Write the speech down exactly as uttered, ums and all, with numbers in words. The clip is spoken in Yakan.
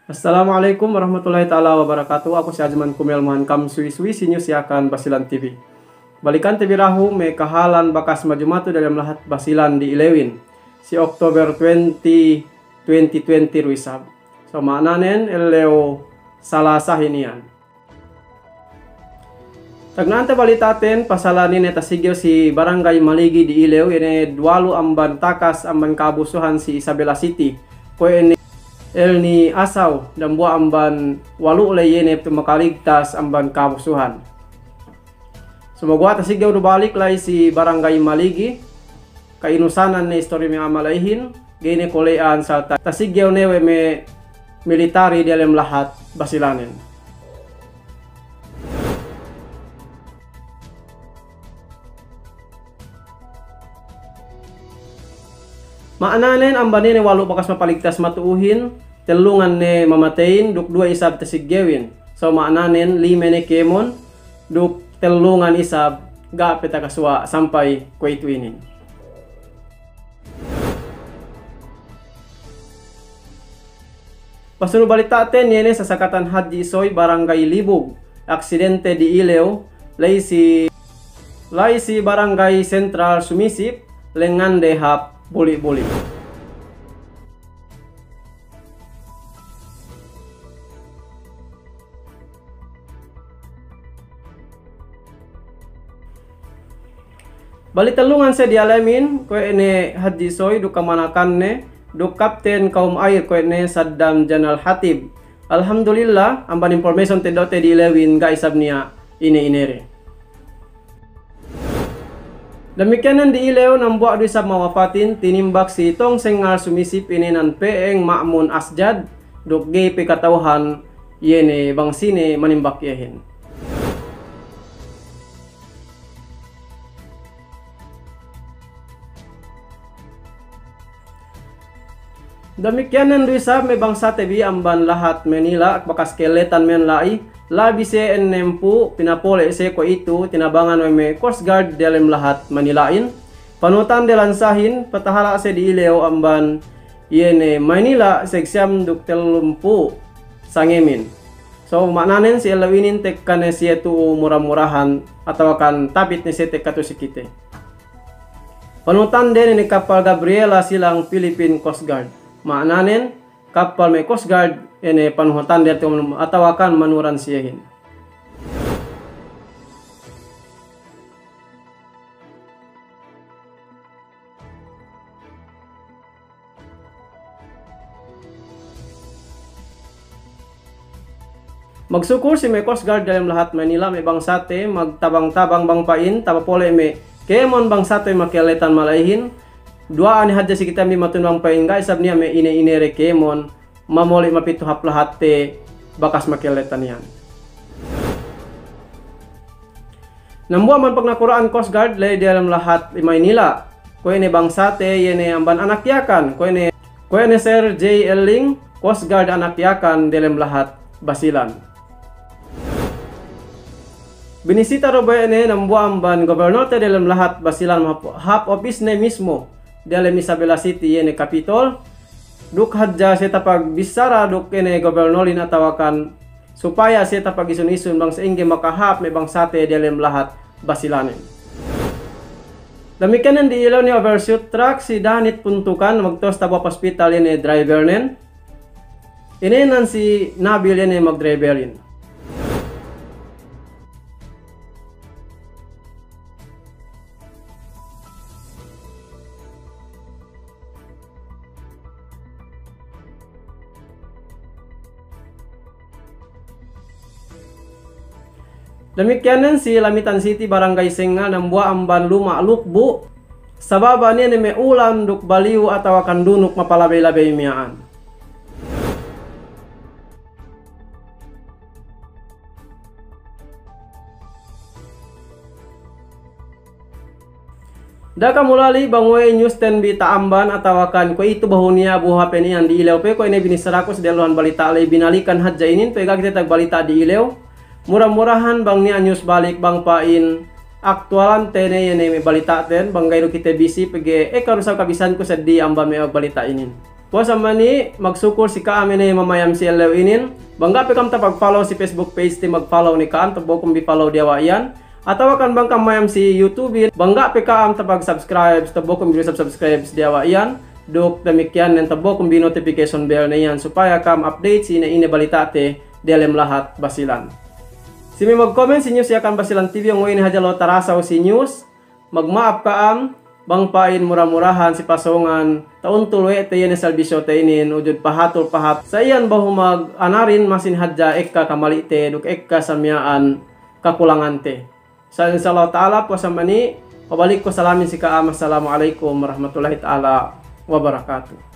Assalamu alaikum warahmatullahi ta'ala wabarakatuh. Aku si Ajman Kumel Muhan kam suwi-suwi si News Yakan Basilan T V. Balikante bi dahu' me' kahalan bakas maju-matu dalem lahat Basilan di'ilewin si October twenty, twenty twenty du isab. So ma'nanen ellew Salasahin iyan. Tagna'ante balita'ten pasalan ine tasiggew si Barangay Maligi di'ilew, iye ne duwalu amban takas amban kabusuhan si Isabela City, kuwe' ne elni asaw dambuwa' amban walu' ley, iye ne tu makaligtas amban kabusuhan. Sumaguwa' tasiggew du balik la'i si Barangay Maligi, ka'inusanan ne istori me' a'a mala'ihin, ga'i ne kole'an salta' tasiggew ne we' me' militari diyalem lahat Basilanen. Ma'nanen amban iye ne walu' bakas mapaligtas matu'uhin, tellungan ne mamateyin duk duwe isab tasiggewin. So ma'nanen lime ne kēmon duk tellungan isab ga' pe takasuwa' sampay kuwe'itu inin. Pasunu' balita'ten iye ne sasakatan Hadji Soy, Barangay Libug, aksidente di'ilew, la'i si, la'i si Barangay Sentral Sumisip, lengngande hap Buli-buli. Bali tellungan siye diyalemin, kuwe' ne Hadji Soy duk kamanakanne, duk Kapten Kawum Ayir kuwe' ne Saddam Janal Hatib. Alhamdulillah, amban information teddo'te di'ilewin ga' isab niya' ine-inede. Damikiyanen di'ilew dambuwa' du isab mawapatin, tinimbak si Tong Sengngal Sumisip, inenan Pe'eng Ma'mun Asjad, duk ga'i pe kata'uhan iye ne bang sine manimbak iyehin. Damikiyanen du isab me' bangsate bi amban lahat Manila, bakas kelletan men la'i, labi siye ennempū', pinapole' siye kuwe'itu tinabangan we' me' Coast Guard diyalem lahat Manila'in. Panuhutande lansahin, patahala' siye di'ilew amban iye ne Manila, seg siyam duk tellumpū' sangemin. So, ma'nanen si ellew inin tekka ne siye tu'u mura-murahan, atawakan tapit ne siye tekka tu'u si kite. Panuhutande ne kappal Gabriela Silang, Philippine Coast Guard. Ma'nanen kappal me' Coast Guard ine panuhutande atawakan manuran siyehin. Magsukul si me' Coast Guard diyalem lahat Manila, me' bangsate magtabang-tabang bang pa'in tapapole' me' kēmon bangsate makelletan mala'ihin. Duwa'an hadja si kite bi matun bang pa'in ga' isab niya' me' ine-inede kēmon mamole' mapitu hap lahatte bakas makelletan iyan. Dambuwa' amban pagnakura'an Coast Guard la'i diyalem lahat Manila, kuwe' ne bangsate iye ne amban anak Yakan, kuwe' ne, kuwe' ne Sir J Elling, Coast Guard anak Yakan diyalem lahat Basilan. Binisita du bohe' ne dambuwa' amban gobernolte diyalem lahat Basilan hap, hap opisne mismo diyalem Isabela City, iye ne Capitol. Duk hadja siye tapagbissara duk ine gobernorin atawakan supaya siye tapagisun-isun bang sa'ingge makahāp me' bangsate diyalem lahat Basilanin. Damikiyanen di'ilew ne overshoot truck si Danit Puntukan, magtawus tabo'o hospital ine drivernen. Inenan si Nabil ine magdriverin. Damikiyanen si Lamitan City, Barangay Sengngal, dambuwa' amban luma' lukbu', sabab ine ne me' ulan duk baliyu atawakan dunuk mapalabey-labey miya'an. Da'a kamu lali bang we'ey newsten bi ta'amban atawakan kuwe'itu behu niya' bu hāp inin di'ilew pe, kuwe' ine binissaraku si dehelluhan balita' ley, binalikan hadja inin pe ga' kite tagbalita' di'ilew. Mura-murahan bang niya' news balik bang pa'in aktuwalante ne iye ne me' balita'ten, bang ga'i du kite bisi pegge' ekka du isab kabisanku seddili amban me' balita' inin. Puwas amban ini, magsukul si ka'am ine mamayam si ellew inin, bang ga' pe ka'am tapag-follow si Facebook pagete, mag-follow ne ka'am, tebbo'kun bi follow diyawa' iyan. Atawakan bang ka'am mayam si YouTube-in, bang ga' pe ka'am tapag-subscribe, tebbo'kun bi sub-, subscribe diyawa' iyan. Duk damikkiyan nen tebbo'kun bi notification bell ne iyan supaya ka'am update si ine-ine balita'te diyalem lahat Basilan. Si me' magcomment si news Yakan Basilan TV, ong we' ine hadja lo' tarasaw si news, magma'ap ka'am, bang pa'in mura-murahan si pasōngan ta'untul we' te iye ne salbisyote inin, ujud pahatul pahat. Sa iyan bahu mag-anarin masin hadja ekka kamali'te duk ekka samiya'an kakulangante. Sa insya Allah ta'ala, puwas amban ini, pabalik ku salamin si ka'am, assalamu alaikum warahmatullahi ta'ala wabarakatuh.